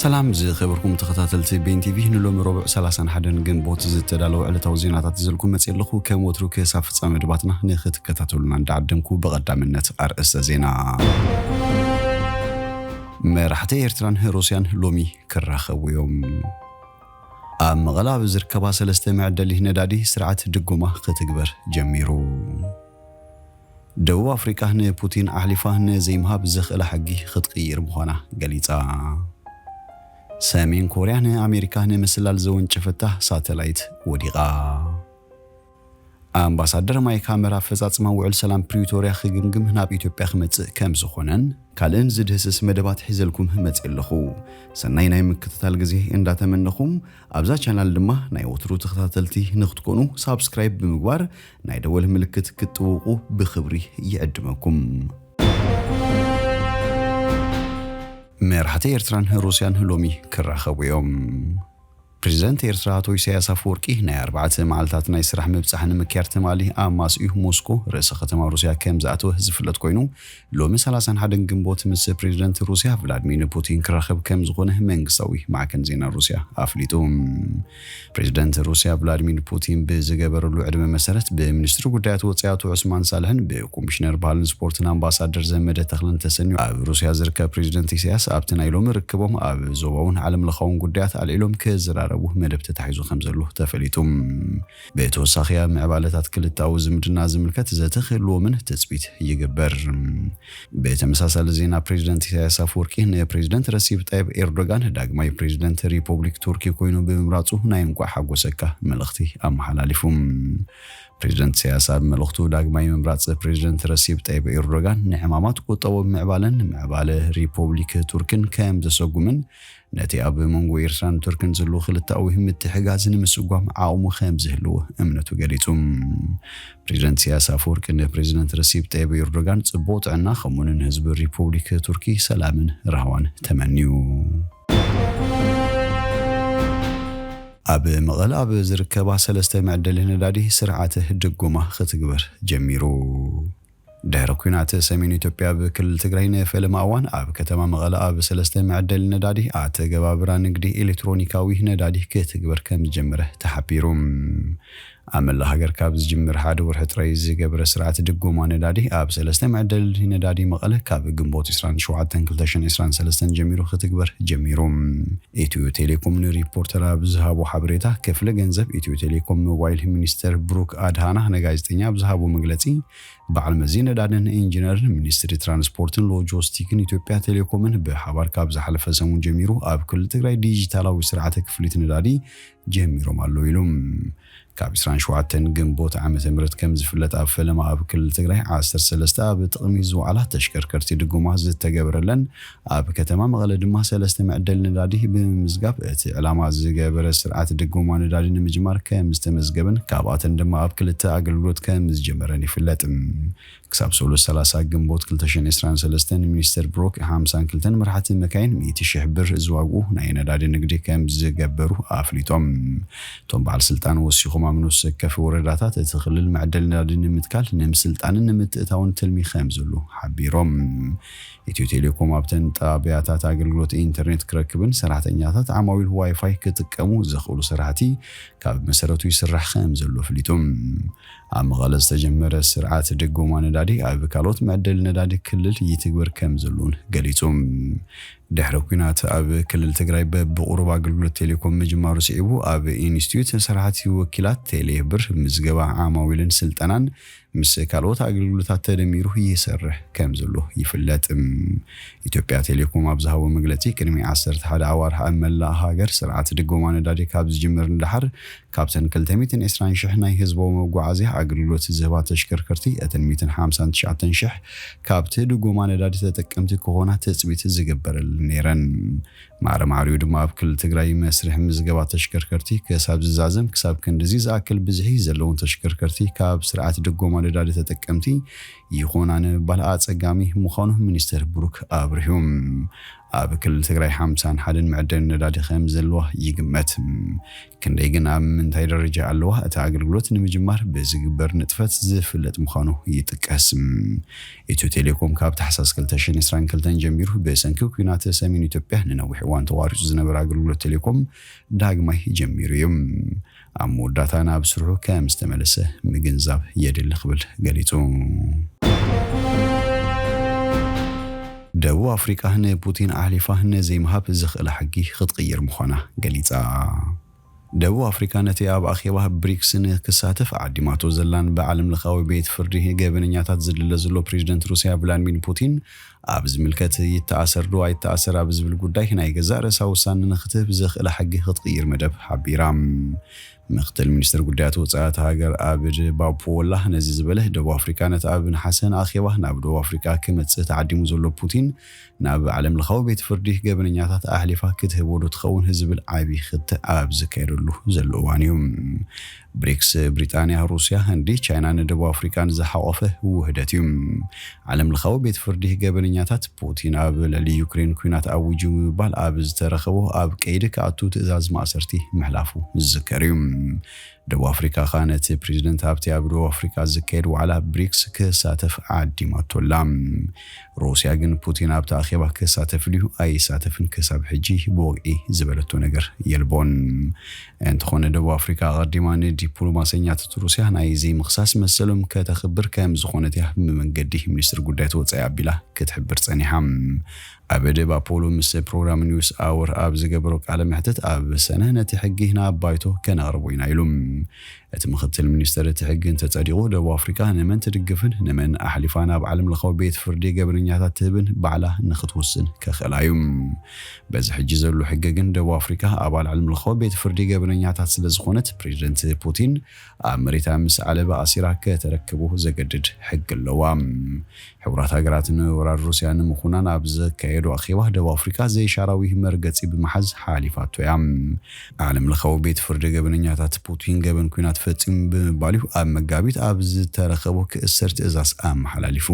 ሰላም ዝኸበርኩም ተኸታተልቲ ቤን ቲቪ፣ ንሎሚ ረቡዕ ሰላሳን ሓደን ግንቦት ዝተዳለወ ዕለታዊ ዜናታት ይዘልኩም መጽእ ኣለኹ። ከም ወትሩ ክሳብ ፍጻመ መደባትና ንኽትከታተሉና እንዳዓደምኩ፣ ብቐዳምነት ኣርእስተ ዜና። መራሕቲ ኤርትራን ሩስያን ሎሚ ክራኸቡ እዮም። ኣብ መቐለ ኣብ ዝርከባ ሰለስተ መዐደሊ ነዳዲ ስርዓት ድጎማ ክትግበር ጀሚሩ። ደቡብ ኣፍሪቃ ንፑቲን ኣሕሊፋ ንዘይምሃብ ዘኽእላ ሕጊ ክትቅይር ምዃና ገሊጻ። ሰሜን ኮርያ ንኣሜሪካ ንምስላል ዘወንጨፈታ ሳተላይት ወዲቓ። ኣምባሳደር ማይክ ሃመር ኣፈጻጽማ ውዕል ሰላም ፕሪቶርያ ክግምግም ናብ ኢትዮጵያ ክመጽእ ከም ዝኾነን ካልእን ዝድህስስ መደባት ሒዘልኩም መጽእ ኣለኹ። ሰናይ ናይ ምክትታል ግዜ እንዳተመነኹም፣ ኣብዛ ቻናል ድማ ናይ ወትሩ ተኸታተልቲ ንክትኮኑ ሳብስክራይብ ብምግባር ናይ ደወል ምልክት ክትጥውቁ ብኽብሪ ይዕድመኩም። መራሕቲ ኤርትራን ሩስያን ሎሚ ክራኸቡ እዮም። ፕሬዚደንት ኤርትራ ኣቶ ኢሳያስ ኣፈወርቂ ናይ ኣርባዕተ መዓልታት ናይ ስራሕ ምብጻሕ ንምክያድ ትማሊ ኣማስዩ ሞስኮ ርእሰ ከተማ ሩስያ ከም ዝኣተወ ዝፍለጥ ኮይኑ፣ ሎሚ ሰላሳን ሓደን ግንቦት ምስ ፕሬዚደንት ሩስያ ቭላድሚር ፑቲን ክራኸብ ከም ዝኾነ መንግስታዊ ማዕከን ዜና ሩስያ ኣፍሊጡ። ፕሬዚደንት ሩስያ ቭላድሚር ፑቲን ብዝገበረሉ ዕድመ መሰረት፣ ብሚኒስትሪ ጉዳያት ወጻኢ ኣቶ ዑስማን ሳልሕን ብኮሚሽነር ባህልን ስፖርትን ኣምባሳደር ዘመደ ተኽለን ተሰንዩ ኣብ ሩስያ ዝርከብ ፕሬዚደንት ኢሳያስ፣ ኣብቲ ናይ ሎሚ ርክቦም ኣብ ዞባውን ዓለም ለኻውን ጉዳያት ኣልዒሎም ክዘራረቡ መደብ ተታሒዙ ከም ዘሎ ተፈሊጡ። ብተወሳኺ ኣብ ምዕባለታት ክልተኣዊ ዝምድና ዝምልከት ዘተ ክህልዎምን ትጽቢት ይግበር። ብተመሳሳሊ ዜና፣ ፕሬዚደንት ኢሳያስ ኣፈወርቂ ንፕሬዚደንት ረሲብ ጣይብ ኤርዶጋን ዳግማይ ፕሬዚደንት ሪፐብሊክ ቱርኪ ኮይኑ ብምምራጹ ናይ እንኳዕ ሓጎሰካ መልእኽቲ ኣመሓላሊፉ። ፕሬዚደንት ኢሳያስ ኣብ መልእኽቱ፣ ዳግማይ ምምራጽ ፕሬዚደንት ረሲብ ጣይብ ኤርዶጋን ንዕማማት ቁጠባዊ ምዕባለን ምዕባለ ሪፐብሊክ ቱርክን ከም ዘሰጉምን፣ ነቲ ኣብ መንጎ ኤርትራን ቱርክን ዘሎ ክልተኣዊ ምትሕጋዝ ንምስጓም ዓቕሙ ከም ዝህልዎ እምነቱ ገሊጹ። ፕሬዚደንት ኢሳያስ ኣፈወርቂ ንፕሬዚደንት ረሲብ ጣይብ ኤርዶጋን ጽቡቕ ጥዕና፣ ከምኡ'ውን ንህዝቢ ሪፐብሊክ ቱርኪ ሰላምን ራህዋን ተመንዩ። ኣብ መቐለ ኣብ ዝርከባ ሰለስተ መዐደሊ ነዳዲ ስርዓተ ድጎማ ክትግበር ጀሚሩ። ድሕሪ ኲናት ሰሜን ኢትዮጵያ፣ ኣብ ክልል ትግራይ ንፈለማ እዋን ኣብ ከተማ መቐለ ኣብ ሰለስተ መዐደሊ ነዳዲ ኣተገባብራ ንግዲ ኤሌክትሮኒካዊ ነዳዲ ክትግበር ከም ዝጀመረ ተሓቢሩ። ኣብ መላእ ሃገር ካብ ዝጅምር ሓደ ወርሒ ጥራይ ዝገበረ ስርዓት ድጎማ ነዳዲ፣ ኣብ ሰለስተ መዐደሊ ነዳዲ መቐለ ካብ ግንቦት ዕስራን ሸውዓተን ክልተ ሽሕን ዕስራን ሰለስተን ጀሚሩ ክትግበር ጀሚሩ። ኢትዮ ቴሌኮም ንሪፖርተር ኣብ ዝሃቦ ሓበሬታ፣ ክፍሊ ገንዘብ ኢትዮ ቴሌኮም ሞባይል ሚኒስተር ብሩክ ኣድሃና ንጋዜጠኛ ኣብ ዝሃቦ መግለጺ፣ በዓል መዚ ነዳድን ኢንጂነርን ሚኒስትሪ ትራንስፖርትን ሎጂስቲክን ኢትዮጵያ ቴሌኮምን ብሓባር ካብ ዝሓለፈ ሰሙን ጀሚሩ ኣብ ክልል ትግራይ ዲጂታላዊ ስርዓተ ክፍሊት ነዳዲ ጀሚሮም ኣለዉ ኢሉ። ካብ ዕስራን ሸውዓተን ግንቦት ዓመተ ምህረት ከም ዝፍለጥ፣ ኣብ ፈለማ ኣብ ክልል ትግራይ ዓሰርተ ሰለስተ ኣብ ጥቕሚ ዝወዓላ ተሽከርከርቲ ድጎማ ዝተገበረለን፣ ኣብ ከተማ መቐለ ድማ ሰለስተ መዐደሊ ነዳዲ ብምምዝጋብ እቲ ዕላማ ዝገበረ ስርዓት ድጎማ ነዳዲ ንምጅማር ከም ዝተመዝገበን፣ ካብኣተን ድማ ኣብ ክልተ ኣገልግሎት ከም ዝጀመረን ይፍለጥ። ክሳብ ሰሉስ ሰላሳ ግንቦት ክልተ ሽሕን ዕስራን ሰለስተን ሚኒስተር ብሩክ ሓምሳን ክልተን መራሕቲ መካይን ሚእቲ ሽሕ ብር ዝዋግኡ ናይ ነዳዲ ንግዲ ከም ዝገበሩ ኣፍሊጦም። እቶም በዓል ስልጣን ወሲኾም፣ ኣብ ነፍሲ ወከፍ ወረዳታት እቲ ክልል መዐደሊ ነዳዲ ንምትካል ንምስልጣንን ንምትእታውን ትልሚ ከም ዘሎ ሓቢሮም። ኢትዮ ቴሌኮም ኣብተን ጣብያታት ኣገልግሎት ኢንተርኔት ክረክብን ሰራሕተኛታት ዓማዊል ዋይፋይ ክጥቀሙ ዘኽእሉ ስራሕቲ ካብ መሰረቱ ይስራሕ ከም ዘሎ ኣፍሊጡ። ኣብ መቐለ ዝተጀመረ ስርዓት ድጎማ ነዳዲ ኣብ ካልኦት መዐደሊ ነዳዲ ክልል ይትግበር ከም ዘሎን ገሊጹ። ድሕሪ ኲናት ኣብ ክልል ትግራይ በብቑሩብ ኣገልግሎት ቴሌኮም ምጅማሩ ስዒቡ፣ ኣብ ኢንስቲትዩት ሰራሕቲ ወኪላት ቴሌ ብር ምዝገባ ዓማዊልን ስልጠናን ምስ ካልኦት ኣገልግሎታት ተደሚሩ ይሰርሕ ከም ዘሎ ይፍለጥ። ኢትዮጵያ ቴሌኮም ኣብ ዝሃቦ መግለጺ፣ ቅድሚ ዓሰርተ ሓደ ኣዋርሕ ኣብ መላእ ሃገር ስርዓት ድጎማ ነዳዲ ካብ ዝጅምር ንደሓር፣ ካብተን ክልተ ሚእትን ዕስራን ሽሕ ናይ ህዝባዊ መጓዓዝያ ኣገልግሎት ዝህባ ተሽከርከርቲ፣ እተን ሚእትን ሓምሳን ትሽዓተን ሽሕ ካብቲ ድጎማ ነዳዲ ተጠቀምቲ ክኾና ትጽቢት ዝግበረለን ነይረን። ማዕረ ማዕሪኡ ድማ ኣብ ክልል ትግራይ መስርሕ ምዝገባ ተሽከርከርቲ ክሳብ ዝዛዘም፣ ክሳብ ክንድዚ ዝኣክል ብዝሒ ዘለዎም ተሽከርከርቲ ካብ ስርዓት ድጎማ ነዳዲ ተጠቀምቲ ይኾና ንምባል ኣጸጋሚ ምዃኑ ሚኒስተር ብሩክ ኣብሪሁ። ኣብ ክልል ትግራይ ሓምሳን ሓደን መዐደኒ ነዳዲ ከም ዘለዋ ይግመት። ክንደይ ግን ኣብ ምንታይ ደረጃ ኣለዋ? እቲ ኣገልግሎት ንምጅማር ብዝግበር ንጥፈት ዝፍለጥ ምዃኑ ይጥቀስ። ኢትዮ ቴሌኮም ካብ ታሕሳስ ክልተ ሽሕን ዕስራን ክልተን ጀሚሩ ብሰንኪ ኲናት ሰሜን ኢትዮጵያ ንነዊሕ እዋን ተቋሪጹ ዝነበረ ኣገልግሎት ቴሌኮም ዳግማይ ጀሚሩ እዩ። ኣብ መወዳእታ ናብ ስርሑ ከም ዝተመለሰ ምግንዛብ የድሊ ክብል ገሊጹ። ደቡብ ኣፍሪቃ ንፑቲን ኣሕሊፋ ንዘይምሃብ ዘኽእላ ሕጊ ክትቕይር ምዃና ገሊጻ። ደቡብ ኣፍሪቃ ነቲ ኣብ ኣኼባ ብሪክስ ንክሳተፍ ዓዲማቶ ዘላን ብዓለም ለኻዊ ቤት ፍርዲ ገበነኛታት ዝድለ ዘሎ ፕሬዚደንት ሩስያ ቭላድሚር ፑቲን ኣብ ዝምልከት ይተኣሰር ዶ ኣይተኣሰር ኣብ ዝብል ጉዳይ ናይ ገዛእ ርእሳ ውሳነ ንክትህብ ዘኽእላ ሕጊ ክትቕይር መደብ ሓቢራ። ምክትል ሚኒስትር ጉዳያት ወጻኢ እታ ሃገር ኣብድ ባፖላ ነዚ ዝበለ፣ ደቡብ ኣፍሪቃ ነቲ ኣብ ነሓሰ ንኣኼባ ናብ ደቡብ ኣፍሪቃ ክመጽእ ተዓዲሙ ዘሎ ፑቲን ናብ ዓለም ለኻዊ ቤት ፍርዲ ገበነኛታት ኣሕሊፋ ክትህቦ ዶ ትኸውን ዝብል ዓቢ ክትዕ ኣብ ዝካየደሉ ዘሎ እዋን እዩ። ብሪክስ ብሪጣንያ፣ ሩስያ፣ ህንዲ፣ ቻይናን ደቡብ ኣፍሪቃን ዝሓቖፈ ውህደት እዩ። ዓለም ለኻዊ ቤት ፍርዲ ገበነኛታት ፑቲን ኣብ ልዕሊ ዩክሬን ኲናት ኣዊጁ ብምባል ኣብ ዝተረኸቦ ኣብ ቀይዲ ክኣቱ ትእዛዝ ማእሰርቲ ምሕላፉ ዝዝከር እዩ። ደቡብ ኣፍሪቃ ከኣ ነቲ ፕሬዚደንት ኣብቲ ኣብ ደቡብ ኣፍሪቃ ዝካየድ ዋዕላ ብሪክስ ክሳተፍ ዓዲማቶ ኣላ። ሩስያ ግን ፑቲን ኣብቲ ኣኼባ ክሳተፍ ድዩ ኣይሳተፍን ክሳብ ሕጂ ብወግዒ ዝበለቶ ነገር የልቦን። እንተኾነ ደቡብ ኣፍሪቃ ኣቐዲማ ንዲፕሎማሰኛታት ሩስያ ናይ ዘይምኽሳስ መሰሎም ከተኽብር ከም ዝኾነት እያ ብመንገዲ ሚኒስትሪ ጉዳያት ወጻኢ ኣቢላ ክትሕብር ጸኒሓ። ኣበደ ባፖሎ ምስ ፕሮግራም ኒውስ ኣወር ኣብ ዝገበሮ ቃለ መሕትት ኣብ ሰነ ነቲ ሕጊ ናብ ባይቶ ከነቕርቦ ኢና ኢሉ። እቲ ምክትል ሚኒስትር እቲ ሕጊ እንተጸዲቑ ደቡብ ኣፍሪቃ ንመን ትድግፍን ንመን ኣሕሊፋ ናብ ዓለም ለኻዊ ቤት ፍርዲ ገበነኛታት ትህብን ባዕላ ንክትውስን ከኽእላ እዩ። በዚ ሕጂ ዘሎ ሕጊ ግን ደቡብ ኣፍሪቃ ኣባል ዓለም ለኻዊ ቤት ፍርዲ ገበነኛታት ስለ ዝኾነት ፕሬዚደንት ፑቲን ኣብ መሬታ ምስ ዓለባ ኣሲራ ከተረክቦ ዘገድድ ሕጊ ኣለዋ። ሕቡራት ሃገራት ንወራር ሩስያ ንምኹናን ኣብ ዘካየዶ ኣኼባ ደቡብ ኣፍሪቃ ዘይሻራዊ መርገጺ ብምሓዝ ሓሊፋቶ እያ። ዓለም ለኻዊ ቤት ፍርዲ ገበነኛታት ፑቲን ገበን ኲናት ፈጺሙ ብምባል እዩ ኣብ መጋቢት ኣብ ዝተረኸቦ ክእሰር ትእዛዝ ኣመሓላሊፉ።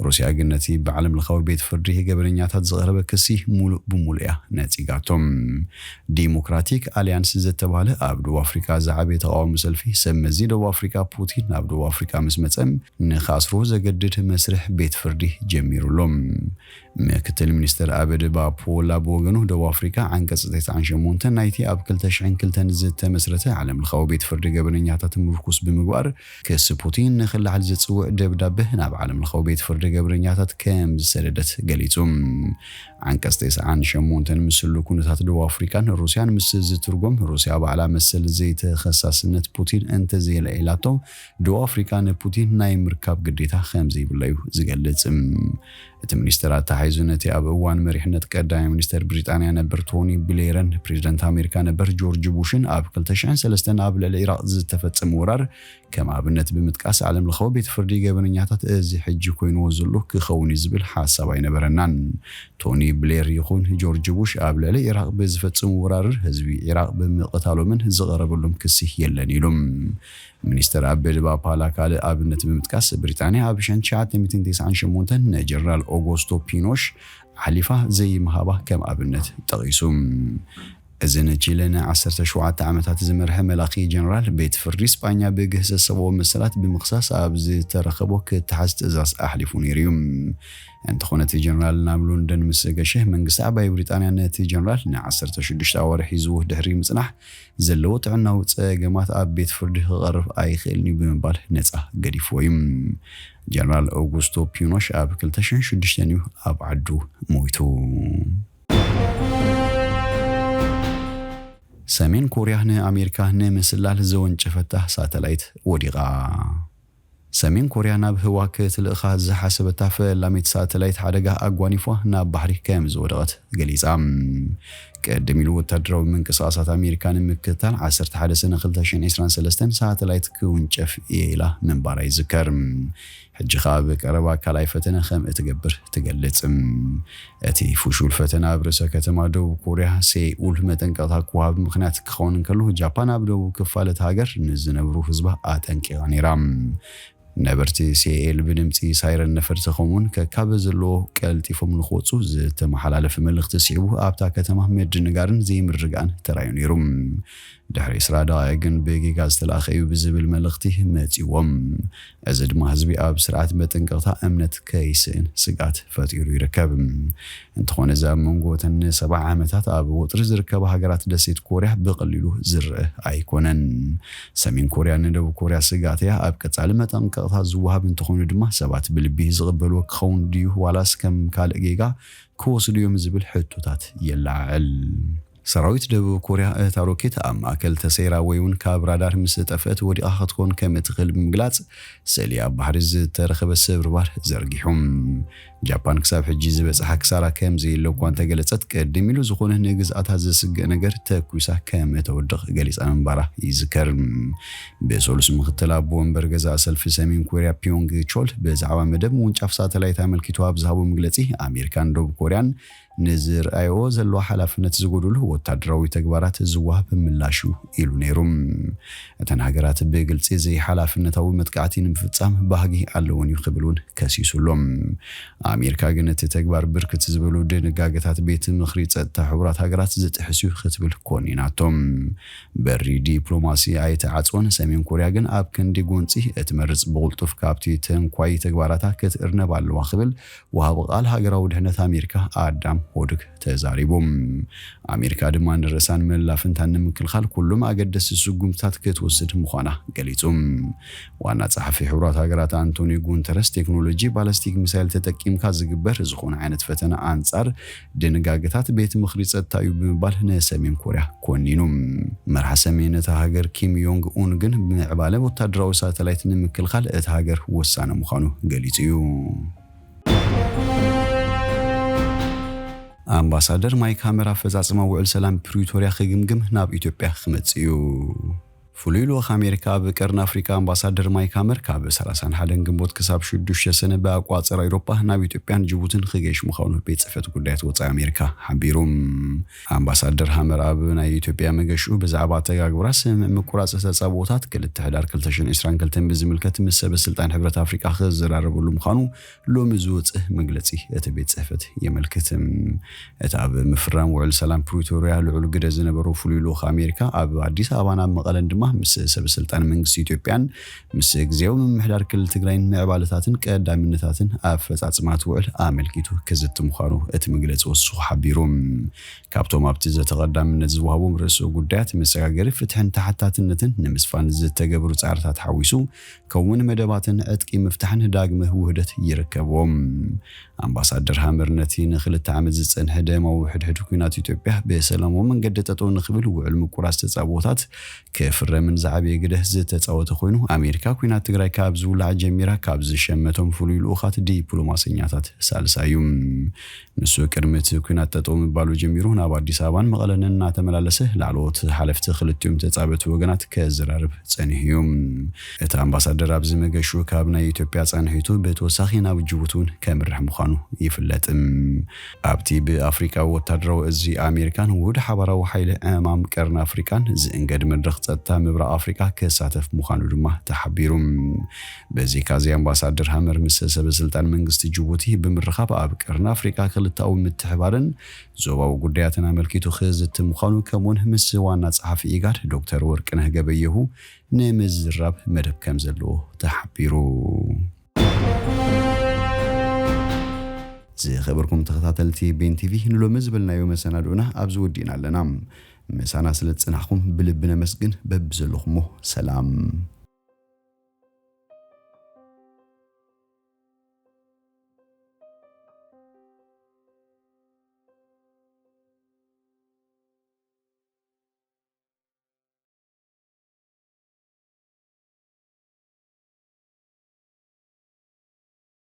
ሩስያ ግን ነቲ ብዓለም ለኻዊ ቤት ፍርዲ ገበነኛታት ዝቐረበ ክሲ ሙሉእ ብሙሉእ እያ ነጺጋቶ። ዲሞክራቲክ ኣሊያንስ ዝተባህለ ኣብ ደቡብ ኣፍሪቃ ዝዓበየ ተቓዋሚ ሰልፊ ሰብ መዚ ደቡብ ኣፍሪቃ ፑቲን ናብ ደቡብ ኣፍሪቃ ምስ መጸ ንኽኣስርዎ ዘገድድ መስርሕ ቤት ፍርዲ ጀሚሩ ኣሎ። ምክትል ሚኒስትር ኣበደ ባፖላ ብወገኑ ደቡብ ኣፍሪቃ ዓንቀጽ ተስዓን ሸሞንተን ናይቲ ኣብ ክልተ ሽሕን ክልተን ዝተመስረተ ዓለም ለኻዊ ቤት ፍርዲ ገበነኛታት ምርኩስ ብምግባር ክሲ ፑቲን ንኽልዓል ዝጽውዕ ደብዳበ ናብ ዓለም ለኻዊ ቤት ፍርዲ ገበነኛታት ከም ዝሰደደት ገሊጹ። ዓንቀጽ ተስዓን ሸሞንተን ምስ ህሉ ኩነታት ደቡብ ኣፍሪቃን ሩስያን ምስ ዝትርጎም ሩስያ ባዕላ መሰል ዘይተኸሳስነት ፑቲን እንተዘየልዒላቶ ደቡብ ኣፍሪቃ ንፑቲን ናይ ምርካብ ግዴታ ከም ዘይብላ እዩ ዝገልጽ። እቲ ሚኒስትር ኣተሓሒዙ ነቲ ኣብ እዋን መሪሕነት ቀዳማይ ሚኒስትር ብሪጣንያ ነበር ቶኒ ብሌርን ፕሬዚደንት ኣሜሪካ ነበር ጆርጅ ቡሽን ኣብ ክልተ ሽሕን ሰለስተን ኣብ ልዕሊ ኢራቕ ዝተፈጸመ ወራር ከም ኣብነት ብምጥቃስ ዓለም ለኻዊ ቤት ፍርዲ ገበነኛታት እዚ ሕጂ ኮይንዎ ዘሎ ክኸውን እዩ ዝብል ሓሳብ ኣይነበረናን። ቶኒ ብሌር ይኹን ጆርጅ ቡሽ ኣብ ልዕሊ ኢራቕ ብዝፈጸሙ ወራር ህዝቢ ኢራቕ ብምቕታሎምን ዝቐረበሎም ክሲ የለን ኢሉ። ሚኒስትር ኣበድ ባፓላ ካልእ ኣብነት ብምጥቃስ ብሪጣንያ ኣብ ሽሕን ትሽዓተ ሚእትን ተስዓን ሸሞንተን ንጀነራል ኦጎስቶ ፒኖሽ ኣሕሊፋ ዘይምሃባ ከም ኣብነት ጠቒሱ። እዚ ንቺለ ንዓሰርተ ሸውዓተ ዓመታት ዝመርሐ መላኺ ጀነራል ቤት ፍርዲ ስጳኛ ብግህሰት ሰብኣዊ መሰላት ብምኽሳስ ኣብ ዝተረኸቦ ክተሓዝ ትእዛዝ ኣሕሊፉ ነይሩ እዩ። እንተኾነ እቲ ጀነራል ናብ ሎንደን ምስ ገሸ መንግስቲ ዓባይ ብሪጣንያ ነቲ ጀነራል ንዓሰርተ ሽዱሽተ ኣዋርሕ ሒዝዎ ድሕሪ ምጽናሕ ዘለዎ ጥዕናዊ ጸገማት ኣብ ቤት ፍርዲ ክቐርብ ኣይኽእልን እዩ ብምባል ነጻ ገዲፍዎ እዩ። ጀነራል ኦጉስቶ ፒኖሽ ኣብ ክልተ ሽሕን ሽዱሽተን እዩ ኣብ ዓዱ ሞይቱ። ሰሜን ኮርያ ንኣሜሪካ ንምስላል ዘወንጨፈታ ሳተላይት ወዲቓ። ሰሜን ኮርያ ናብ ህዋ ክትልእኻ ዝሓሰበታ ፈላሚት ሳተላይት ሓደጋ ኣጓኒፏ ናብ ባሕሪ ከም ዝወደቐት ገሊጻ። ቅድም ኢሉ ወታደራዊ ምንቅስቓሳት ኣሜሪካ ንምክትታል ዓሰርተ ሓደ ሰነ ክልተ ሽሕን ዕስራን ሰለስተን ሳተላይት ክውንጨፍ እየ ኢላ ምንባራ ይዝከር። ሕጂ ኸኣ ብቀረባ ካልኣይ ፈተነ ከም እትገብር ትገልጽ። እቲ ፍሹል ፈተነ ኣብ ርእሰ ከተማ ደቡብ ኮርያ ሴኡል መጠንቀቕታ ክወሃብ ምኽንያት ክኸውን እንከሎ፣ ጃፓን ኣብ ደቡብ ክፋል እታ ሃገር ንዝነብሩ ህዝባ ኣጠንቂቓ ነይራ። ነበርቲ ሲኤል ብድምፂ ሳይረን ነፈርቲ ከምኡውን ከካብ ዘለዎ ቀልጢፎም ንክወፁ ዝተመሓላለፈ መልእኽቲ ስዒቡ ኣብታ ከተማ ምድንጋርን ዘይምርግጋእን ተራእዩ ነይሩ። ድሕሪ ዕስራ ደቓይቕ ግን ብጌጋ ዝተላእኸ እዩ ብዝብል መልእኽቲ መፂዎም። እዚ ድማ ህዝቢ ኣብ ስርዓት መጠንቀቕታ እምነት ከይስእን ስግኣት ፈጢሩ ይርከብ። እንተኾነ እዚ ኣብ መንጎ እተን ንሰብዓ ዓመታት ኣብ ወጥሪ ዝርከባ ሃገራት ደሴት ኮርያ ብቐሊሉ ዝረአ ኣይኮነን። ሰሜን ኮርያ ንደቡብ ኮርያ ስግኣት እያ። ኣብ ቀጻሊ መጠንቀቕታ ዝወሃብ እንተኾይኑ ድማ ሰባት ብልቢ ዝቕበልዎ ክኸውን ድዩ ዋላስ ከም ካልእ ጌጋ ክወስዱ እዮም ዝብል ሕቶታት የለዓዕል። ሰራዊት ደቡብ ኮርያ እታ ሮኬት ኣብ ማእከል ተሰይራ ወይ እውን ካብ ራዳር ምስ ጠፍአት ወዲቓ ክትኮን ከም እትኽእል ብምግላጽ ስእሊ ኣብ ባሕሪ ዝተረኸበ ስብርባር ዘርጊሑ። ጃፓን ክሳብ ሕጂ ዝበጽሓ ክሳራ ከም ዘየለ እኳ እንተገለጸት ቅድም ኢሉ ዝኾነ ንግዝኣታ ዘስግእ ነገር ተኩሳ ከም እተወድቕ ገሊጻ ምንባራ ይዝከር። ብሰሉስ ምክትል ኣቦ ወንበር ገዛ ሰልፊ ሰሜን ኮርያ ፒዮንግ ቾል ብዛዕባ መደብ ምውንጫፍ ሳተላይት ኣመልኪቱ ኣብ ዝሃቦ መግለጺ ኣሜሪካን ደቡብ ኮርያን ንዝርኣይዎ ዘለዋ ሓላፍነት ዝጎድሉ ወታደራዊ ተግባራት ዝወሃብ ምላሽ እዩ ኢሉ ነይሩ። እተን ሃገራት ብግልጺ ዘይሓላፍነታዊ መጥቃዕቲ ንምፍጻም ባህጊ ኣለወን እዩ ክብል እውን ከሲሱ ኣሎ። ኣሜሪካ ግን እቲ ተግባር ብርክት ዝበሉ ድንጋገታት ቤት ምኽሪ ጸጥታ ሕቡራት ሃገራት ዝጥሕስ እዩ ክትብል ኮኒናቶ። በሪ ዲፕሎማሲ ኣይተዓጽወን። ሰሜን ኮርያ ግን ኣብ ክንዲ ጎንጺ እትመርጽ ብቕልጡፍ ካብቲ ተንኳይ ተግባራታ ክትእርነብ ኣለዋ ክብል ወሃቢ ቃል ሃገራዊ ድሕነት ኣሜሪካ ኣዳም ሆድክ ተዛሪቡ። ኣሜሪካ ድማ ንርእሳን መላፍንታን ንምክልኻል ኩሉም ኣገደስቲ ስጉምትታት ክትወስድ ምዃና ገሊጹ። ዋና ጸሓፊ ሕቡራት ሃገራት ኣንቶኒዮ ጉንተረስ ቴክኖሎጂ ባለስቲክ ሚሳይል ተጠቂምካ ዝግበር ዝኾነ ዓይነት ፈተነ ኣንጻር ድንጋገታት ቤት ምኽሪ ጸጥታ እዩ ብምባል ንሰሜን ኮርያ ኮኒኑ። መርሓ ሰሜን እታ ሃገር ኪም ዮንግ ኡን ግን ምዕባለ ወታደራዊ ሳተላይት ንምክልኻል እታ ሃገር ወሳኒ ምዃኑ ገሊጹ እዩ። ኣምባሳደር ማይክ ሃመር ኣፈጻጽማ ውዕል ሰላም ፕሪቶርያ ክግምግም ናብ ኢትዮጵያ ክመጽእ እዩ። ፍሉይ ልኡኽ ኣሜሪካ ኣብ ቀርኒ ኣፍሪካ ኣምባሳደር ማይክ ሃመር ካብ ሰላሳን ሓደን ግንቦት ክሳብ ሽዱሽተ ሰነ ብኣቋፀር ኣውሮፓ ናብ ኢትዮጵያን ጅቡትን ክገይሽ ምዃኑ ቤት ጽሕፈት ጉዳያት ወፃኢ ኣሜሪካ ሓቢሩ። ኣምባሳደር ሃመር ኣብ ናይ ኢትዮጵያ መገሽኡ ብዛዕባ ኣተጋግብራ ስምምዕ ምቁራፅ ተፃብኦታት ክልተ ሕዳር ክልተ ሽሕን ዕስራን ክልተን ብዝምልከት ምስ ሰበ ስልጣን ሕብረት ኣፍሪካ ክዘራረበሉ ምዃኑ ሎሚ ዝወፅእ መግለፂ እቲ ቤት ፅሕፈት የመልክት። እቲ ኣብ ምፍራም ውዕል ሰላም ፕሪቶርያ ልዑል ግደ ዝነበሮ ፍሉይ ልኡኽ ኣሜሪካ ኣብ ኣዲስ ኣበባን ኣብ መቐለን ድማ ምስ ሰበ ስልጣን መንግስቲ ኢትዮጵያን ምስ ግዜያዊ ምምሕዳር ክልል ትግራይን ምዕባለታትን ቀዳምነታትን ኣፈፃፅማት ውዕል ኣመልኪቱ ክዝቲ ምዃኑ እቲ መግለፂ ወሲኹ ሓቢሩ። ካብቶም ኣብቲ ዘተ ቀዳምነት ዝወሃቦም ርእሰ ጉዳያት መሰጋገሪ ፍትሕን ተሓታትነትን ንምስፋን ዝተገብሩ ፃዕርታት ሓዊሱ ከምኡውን መደባትን ዕጥቂ ምፍታሕን ዳግመ ውህደት ይርከብዎም። ኣምባሳደር ሃመር ነቲ ንክልተ ዓመት ዝጸንሐ ደማዊ ሕድሕድ ኲናት ኢትዮጵያ ብሰላማዊ መንገዲ ጠጠው ንክብል ውዕል ምቁራጽ ተጻብኦታት ክፍረምን ዝዓበየ ግደ ዝተጻወተ ኮይኑ ኣሜሪካ ኲናት ትግራይ ካብ ዝውላዕ ጀሚራ ካብ ዝሸመቶም ፍሉይ ልኡኻት ዲፕሎማሰኛታት ሳልሳይ እዩ። ንሱ ቅድሚ እቲ ኲናት ጠጠው ምባሉ ጀሚሩ ናብ ኣዲስ ኣበባን መቐለን እናተመላለሰ ላዕለዎት ሓለፍቲ ክልቲኦም ተጻበቲ ወገናት ከዘራርብ ጸኒሑ እዩ። እቲ ኣምባሳደር ኣብዚ መገሽኡ ካብ ናይ ኢትዮጵያ ጻንሒቱ ብተወሳኺ ናብ ጅቡቲ እውን ከምርሕ ምዃኑ ይፍለጥ። ኣብቲ ብኣፍሪቃዊ ወታደራዊ እዚ ኣሜሪካን ውህድ ሓባራዊ ሓይሊ ዕማም ቀርኒ ኣፍሪቃን ዝእንገድ መድረኽ ጸጥታ ምብራቕ ኣፍሪቃ ክሳተፍ ምዃኑ ድማ ተሓቢሩ። በዚ ካዚ ኣምባሳደር ሃመር ምስ ሰበ ስልጣን መንግስቲ ጅቡቲ ብምርኻብ ኣብ ቀርኒ ኣፍሪቃ ክልተኣዊ ምትሕባርን ዞባዊ ጉዳያትን ኣመልኪቱ ክዝቲ ምዃኑ ከምኡውን ምስ ዋና ጸሓፊ ኢጋድ ዶክተር ወርቅነህ ገበየሁ ንምዝራብ መደብ ከም ዘለዎ ተሓቢሩ። ዝኸበርኩም ተኸታተልቲ ቤን ቲቪ ንሎሚ ዝበልናዮ መሰናድኡና ኣብዚ ወዲእና ኣለና። ምሳና ስለ ዝጽናሕኩም ብልቢ ነመስግን። በብዘለኹሞ ሰላም።